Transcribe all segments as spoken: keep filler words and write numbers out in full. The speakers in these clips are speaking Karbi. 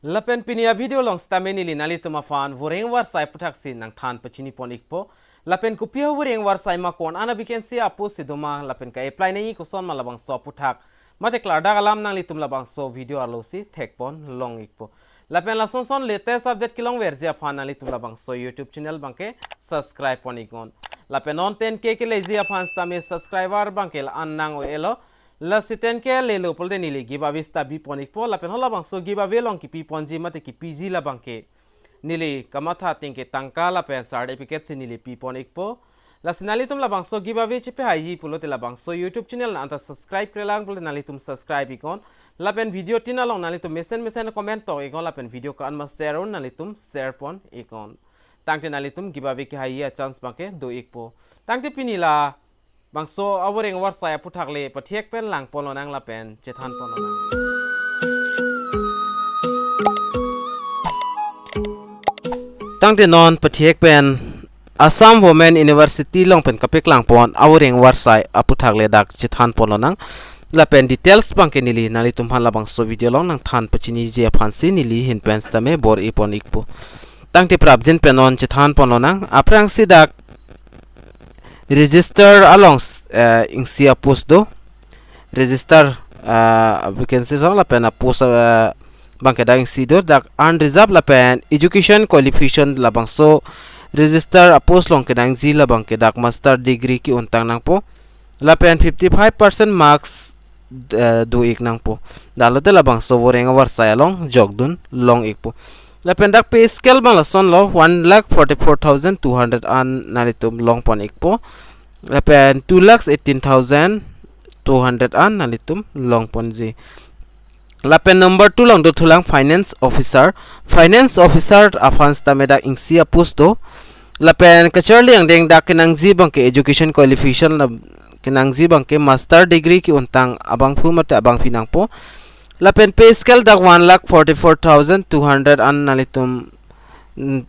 Lapen pini a-video along sitame neli nanglitum aphan voreng varsai aputhaksi nangthan pachini pon ikpo. Lapen kopi avoreng varsai ma, ko-an a-vacancy a-post si doma, lapen ka-apply nangji koson ma, labangso aputhak mate klardak alam nanglitum labangso video arlo si thek pon long ikpo. Lapen lason son latest update kelongverji aphan nanglitum labangso YouTube channel abangke subscribe pon iknon. Lapen non ten K keleji aphan sitame subscriber abangke la-an nang-o-elo. Lasi ten K lelo pulote neli giveaway sita bi pon ikpo. Lapen halabangso giveaway along kipi ponji mate kipiji labangke neli kamatha ateng ke tangka lapen certificate si neli pi pon ikpo. Lasi nanglitum labangso giveaway chepahaiji pulote labangso YouTube channel nang anta subscribe kre lang pulote nanglitum subscribe iknon. Lapen video tin along nanglitum mesen mesen comment tok iknon, lapen video ko-an ma share un nanglitum share pon iknon. Tangte nanglitum giveaway kehaiji a-chance abangke do ikpo. Tangte pini labangso avoreng varsai aputhak le pathek pen lang pon lonang lapen chethan pon lonang. Tangte non pathek pen Assam Women University along pen kapeklang pon avoreng varsai aputhak le dak chethan pon lonang. Lapen details abangke neli nanglitum aphan labangso video along nangthan pachiniji aphansi neli ahin pen sitame bor-i pon ikpo. Tangte prapjin pen non chethan pon lonang. Aphrangsi dak register along, eh, isi a-post do. Register, eh, vacancy along lapen a-post, eh, abangke dak isi do, dak unreserved lapen education qualification labangso register a-post along kenangji labangke dak master degree ke-untang nangpo. Lapen fifty five percent marks, eh, do ik nangpo. Dak lote labangso avoreng varsai along jokdun long ikpo. Lapen dak pay scale abang lasonlo, one lakh forty four thousand two hundred an nanglitum long pon ikpo. Lapen two lakhs eighteen thousand two hundred an nanglitum long ponji. Lapen number two along dothulang finance officer. Finance officer aphan sitame dak isi a-post do. Lapen kacharli angdeng dak kenangji abangke education qualification la kenangji abangke master degree ke-untang abangphu mate abangpi nangpo. Lapen pay scale dak one lakh forty four thousand two hundred an nanglitum, mm,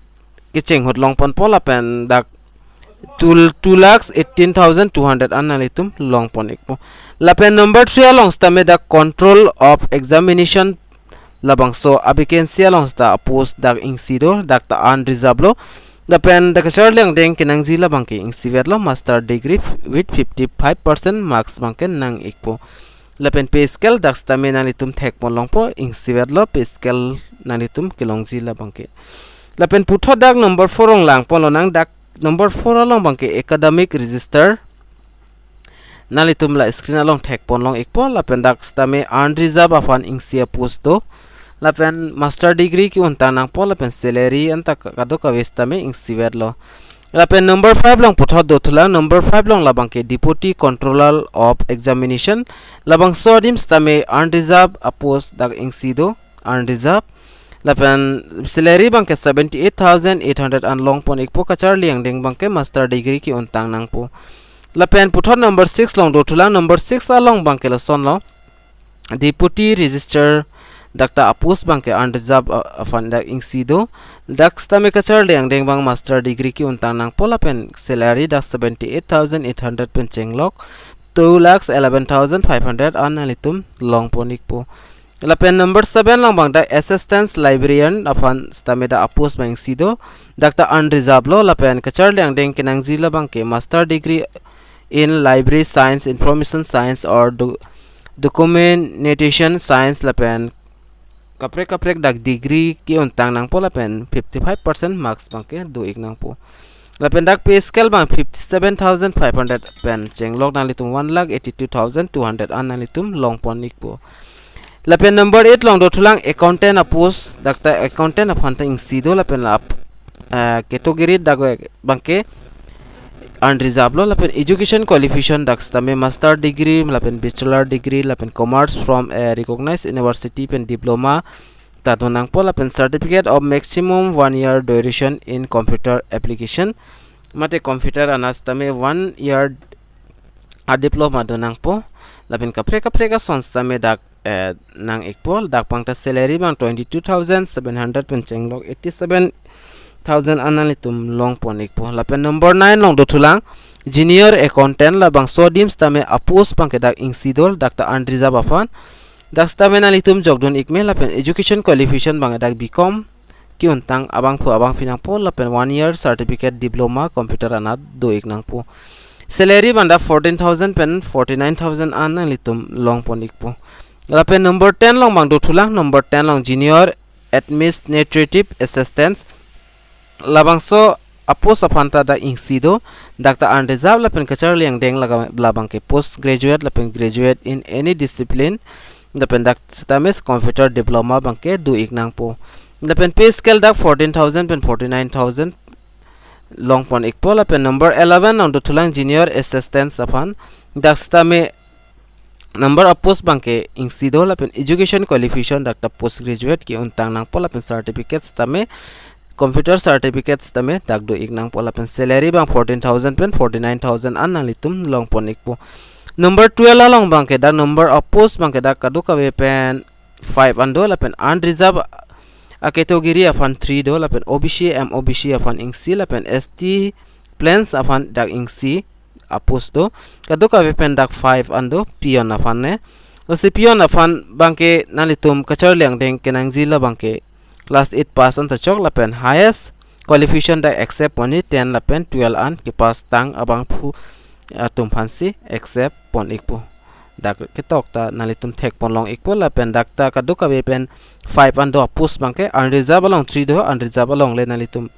kecheng ahut long ponpo, lapen dak two, two lakhs eighteen thousand two hundred an nanglitum long pon ikpo. Lapen number three along sitame dak control of examination labangso a-vacancy along sita a-post dak isi do, dak ta unreserved lo. Lapen dak kacharli angdeng kenangji labangke isivet lo, master degree with fifty five percent marks abangke nang ikpo. Lapen pay scale dak sitame nanglitum thek pon longpo, isivet lo pay scale nanglitum kelongji labangke. Lapen puthot dak number four along lang pon lonang, dak number four along abangke academic register. Nanglitum la screen along thek pon long ikpo, lapen dak sitame unreserved aphan isi a-post do. Lapen master degree ke-untang nangpo, lapen salary anta ka-, kadokave sitame isivet lo. Lapen number five along puthot dothulang, number five along labangke deputy controller of examination. Labangso adim sitame unreserved a-post dak isi do, unreserved. Lapen salary abangke seventy eight thousand eight hundred an long pon ikpo, kacharli angdeng abangke master degree ke-untang nangpo. Lapen puthot number six along dothulang, number six along abangke lasonlo, deputy register, dak ta a-post abangke unreserved a-, aphan dak isi do. Dak sitame kacharli angdeng abang master degree ke-untang nangpo, lapen salary dak seventy eight thousand eight hundred pen chenglok two lakhs eleven thousand five hundred an nanglitum long pon ikpo. Lapen number seven along abang dak assistant librarian aphan sitame dak a-post abang isi do, dak ta unreserved lo, lapen kacharli angdeng kenangji labangke master degree in library science, information science or do-, documentation science lapen kaprek kaprek dak degree ke-untang nangpo, lapen fifty five percent marks abangke do ik nangpo. Lapen dak pay scale abang fifty seven thousand five hundred pen chenglok nanglitum one lakh eighty two thousand two hundred an nanglitum long pon ikpo. Lapen number eight along dothulang accountant a-post, dak ta accountant aphan ta isi do, lapen la ap-, eh, category dak abangke unreserved lo, lapen education qualification dak sitame master degree, lapen bachelor degree, lapen commerce from a recognized university pen diploma ta do nangpo, lapen certificate of maximum one year duration in computer application, mate computer anat sitame one year a-diploma do nangpo, lapen kaprek kaprek ason sitame dak, eh, nang ikpo. Dak abang ta salary abang twenty two thousand seven hundred pen chenglok eighty seven thousand an nanglitum long pon ikpo. Lapen number nine along dothulang, junior accountant, labangso adim sitame a-post abangke dak isi do, dak ta unreserved aphan. Dak sitame nanglitum jokdun ikme lapen education qualification abang dak B Com ke-untang abangphu abangpi nangpo lapen one year certificate diploma computer anat do-ik nangpo. Salary abang dak fourteen thousand pen forty-nine thousand an nanglitum longpon ikpo. Lapen number ten along abang dothulang, number ten along junior administrative assistant. Labangso a-post aphan ta dak isi do, dak ta unreserved lapen kacharli angdeng laga-, labang ke post graduate lapen graduate in any discipline, lapen dak sitame computer diploma abang ke do-ik nangpo. Lapen pay scale dak fourteen thousand pen forty-nine thousand longpon ikpo. Lapen number eleven along dothulang junior assistant aphan, dak sitame number a-post abang ke isi do lapen education qualification dak ta post graduate ke-untang nangpo lapen certificate sitame computer certificate sitame dak do-ik nangpo lapen salary abang fourteen thousand pen forty-nine thousand an nanglitum longpon ikpo. Number twelve along abang ke dak number a-post abang ke dak kadokave pen five an do lapen unreserved a-category aphan three do lapen O B C, M O B C aphan isi lapen S T plains aphan dak isi a-post do. Kadokave pen dak five an do, peon aphan ne. Lasi peon aphan abang ke nanglitum kacharli angdeng kenangji labang ke class eight pass an ta chok lapen highest qualification dak accept pon-i ten lapen twelve an kepass tang abangphu atum aphansi accept pon ikpo. Dak ketok ta nanglitum thekpon long ikpo lapen dak ta kadokave pen five an do a-post abang ke unreserved along three do, unreserved along le nanglitum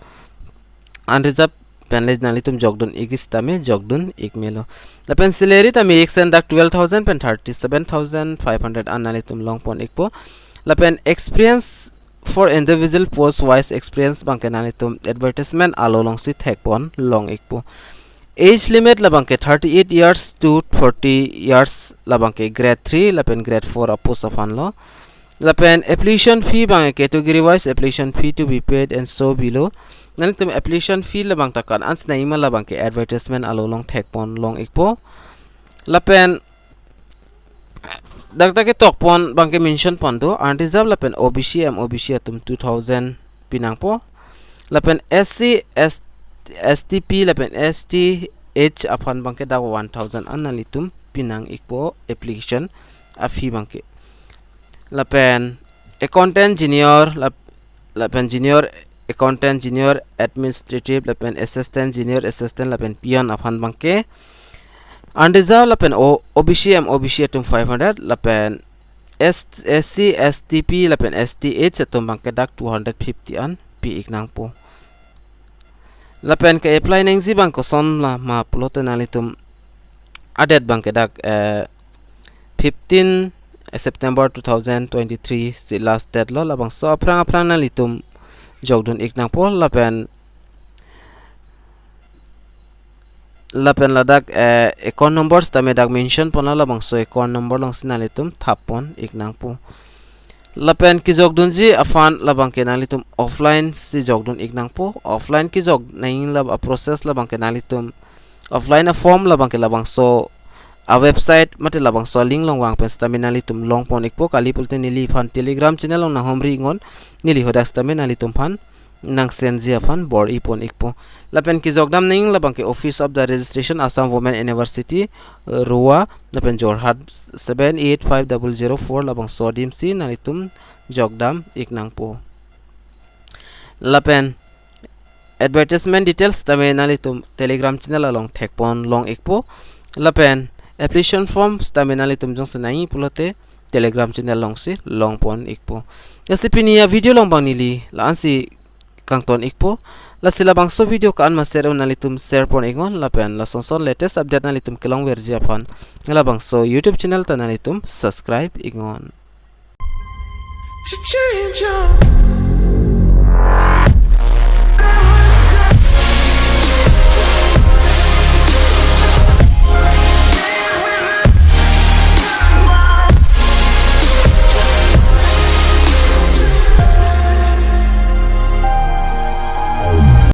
unreserved pen le nanglitum jokdun ikji sitame jokdun ikmelo. Lapen salary ta me-ik sen dak twelve thousand pen thirty-seven thousand five hundred an nanglitum longpon ikpo. Lapen experience for individual post wise experience abang ke nanglitum advertisement alo alongsi thekpon long ikpo. Age limit labang ke thirty-eight years to forty years labang ke grade three lapen grade four a-post aphan lo. Lapen application fee abang category wise application fee to be paid and so below. Nanglitum application fee labang ta ko-an si nangji ma labang ke advertisement alo along thekpon long ikpo. Lapen dak ta ketokpon abang ke mention pon do, unreserved lapen O B C, M O B C atum two thousand pi nangpo. Lapen S C, S-, S T P lapen S T H aphan abang ke dak one thousand an nanglitum pi nang ikpo application a-fee abang ke. Lapen accountant junior lap-, lapen junior accountant, junior administrative lapen assistant, junior assistant lapen peon aphan abang ke unreserved lapen O-, O B C, M O B C atum five hundred lapen S-, S C, S T P lapen S T H atum abang ke dak two hundred fifty an pi-ik nangpo. Lapen ke-apply nangji abang koson la ma pulote nanglitum a-date abang ke dak, eh, fifteen September two thousand twenty-three si last date lo, labangso aphrang aphrang nanglitum jokdun ik nangpo. Lapen lapen ladak, eh, account number sitame dak mention pon lo, labangso account number alongsi nanglitum thappon ik nangpo. Lapen kejokdunji aphan labang ke nanglitum offline si jokdun ik nangpo. Offline kejok nangji la a-process labang ke nanglitum offline a-form labang ke labangso a-website mate labangso a-link along vang pen sitame nanglitum longpon ikpo. Kali pulote neliphan Telegram channel along nanghumri iknon, neli hadak sitame nanglitum aphan nang-sendji aphan bor-i pon ikpo. Lapen kejokdam nangji labang ke Office of the Registration, Assam Women University, eh, Rowa, lapen Jorhat seven eight five double zero four, labangso adim si nanglitum jokdam ik nangpo. Lapen advertisement details tame nanglitum Telegram channel along thekpon long ikpo. Lapen application form tame nanglitum jongsi nangji pulote Telegram channel alongsi longpon ikpo. Lasi pini a-video along abang neli la-ansi kangton ikpo. Lasi labangso video ko-an ma share un nanglitum share pon iknon, lapen lason son latest update nanglitum kelongverji aphan labangso YouTube channel ta nanglitum subscribe iknon. To change your